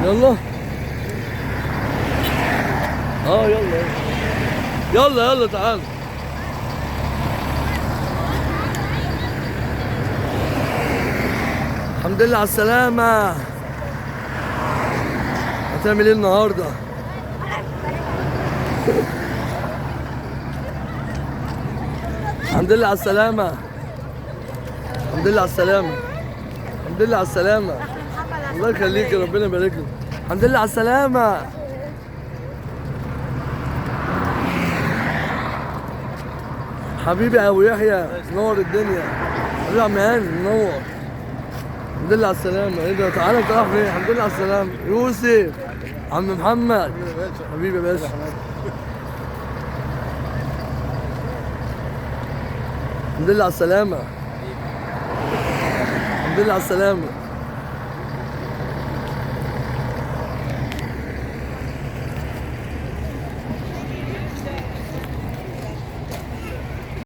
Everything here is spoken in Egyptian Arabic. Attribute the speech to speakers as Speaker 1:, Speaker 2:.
Speaker 1: يلا يلا يلا يلا تعال. الحمد لله على السلامة. هتعمل ايه النهارده؟ الحمد لله على السلامة. الحمد لله على السلامة. الحمد لله على السلامة. الله يخليك، ربنا يبارك لك. الحمد لله على السلامة. حبيبي يا ابو يحيى، نور الدنيا. حبيبي يا عم هاني، منور. الحمد لله على السلامة. ايه ده؟ تعالى، انت رايح فين؟ الحمد لله على السلامة. يوسف، عم محمد، حبيبي يا باشا. الحمد لله على السلامة. الحمد لله على السلامة.